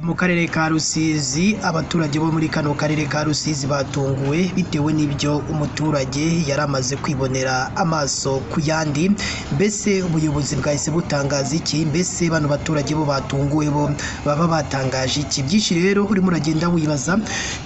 Mu karere ka Rusizi, abaturage bo muri kano karere ka Rusizi batunguwe bitewe n'ibyo umuturage yari amaze kwibonera amaso ku yandi. Mbese ubuyobozi bwahise butangaza iki? Mbese bano baturage bo batunguwe bo baba batangaje iki? Byinshi rero urimo uragenda wibaza,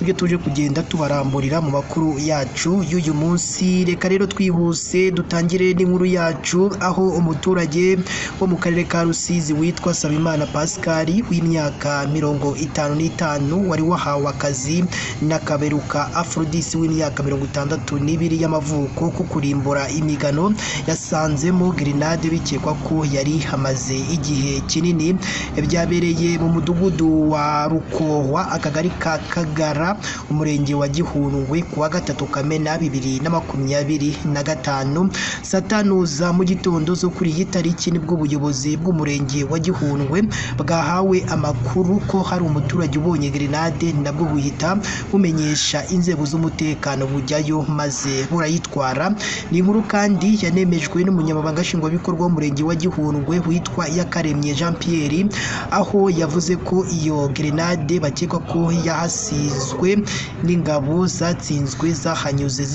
ibyo tuje kugenda tubaramburira mu makuru yacu y'uyu munsi. Reka rero twihuse dutangire n'inkuru yacu, aho umuturage wo mu karere ka Rusizi witwa Sabimana Pascal w'imyaka 55 wari wahawe akazi na Kaberuka Aphrodis w'imyaka 62 y'amavuko ko kurimbura imigano, yasanzemo grenade bikekwa ko yari amaze igihe kinini. Byabereye mu mudugudu wa Rukohwa, akagari ka Kagara, umurenge wa Gihundwe, ku wa 3 Kamena 2025 saa 5 za mu gitondo zo kuri iyi tariki, nibwo ubuyobozi bw'umurenge wa Gihundwe bwahawe amakuru ko hari umuturage ubonye grenade, nabwo buhita bumenyesha inzego z'umutekano bujyayo maze burayitwara. Ni inkuru kandi yanemejwe n'umunyamabanga nshingwabikorwa w'umurenge wa Gihundwe witwa Iyakaremye Jean Pierre, aho yavuze ko iyo grenade bakekwa ko yahasizwe n'ingabo zatsinzwe zahanyuze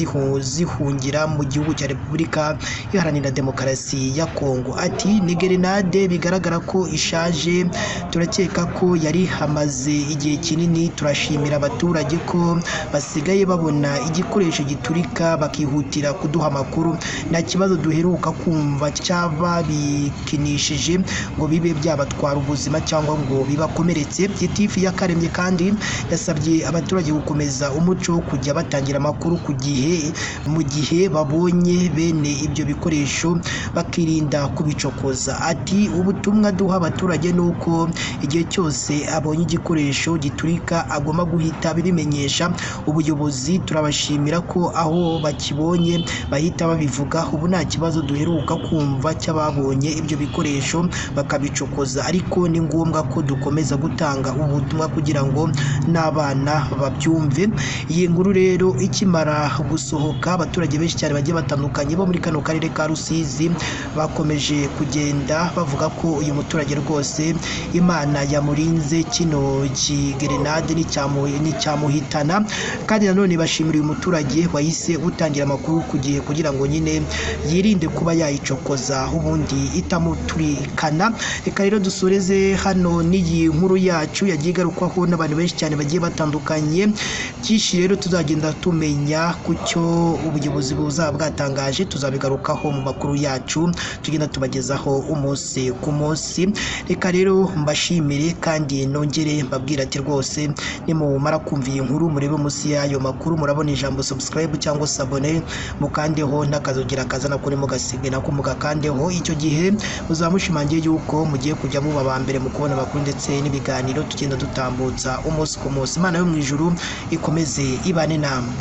zihungira mu gihugu cya Repubulika Iharanira Demokarasi ya Kongo. Ati ni grenade bigaragara ko ishaje, turakeka ko yari hamaze igihe kinini. Turashimira abaturage ko basigaye babona igikoresho giturika bakihutira kuduha amakuru. Nta kibazo duheruka kumva cy'ababikinishije ngo bibe byabatwara ubuzima cyangwa ngo bibakomeretse. Gitifu Iyakaremye kandi yasabye abaturage gukomeza umuco wo kujya batangira amakuru ku gihe mu gihe babonye bene ibyo bikoresho, bakirinda kubicokoza. Ati ubutumwa duha abaturage ni uko igihe cyose abonye igikoresho giturika agomba guhita abimenyesha ubuyobozi. Turabashimira ko aho bakibonye bahita babivuga. Ubu nta kibazo duheruka kumva cy'ababonye ibyo bikoresho bakabicokoza, ariko ni ngombwa ko dukomeza gutanga ubutumwa kugira ngo n'abana babyumve. Iyi nkuru rero ikimara gusohoka, abaturage benshi cyane bagiye batandukanye bo muri kano karere ka Rusizi bakomeje kugenda bavuga ko uyu muturage rwose Imana yamurinze kino kigerenade n'icyamuhitana. Kandi nanone bashimira uyu muturage wahise utangira amakuru ku gihe kugira ngo nyine yirinde kuba yayicokoza ubundi itamuturikana. Reka rero dusoreze hano n'iyi nkuru yacu yagiye igarukwaho n'abantu benshi cyane bagiye batandukanye. Byinshi rero tuzagenda tumenya ku cyo ubuyobozi buzaba bwatangaje, tuzabigarukaho mu makuru yacu tugenda tubagezaho umunsi ku munsi. Reka rero mbashimire kandi nongere mbabwira ati rwose nimumara kumva iyi nkuru murebe munsi y'ayo makuru murabona ijambo subscribe cyangwa s'abonner, mukandeho n'akazugira kazana kuri mugasige nako mugakandeho. Icyo gihe muzaba mushimangiye yuko mugiye kujya muba aba mbere mu kubona amakuru ndetse n'ibiganiro tugenda dutambutsa umunsi ku munsi. Imana yo mu ijuru ikomeze ibane namwe.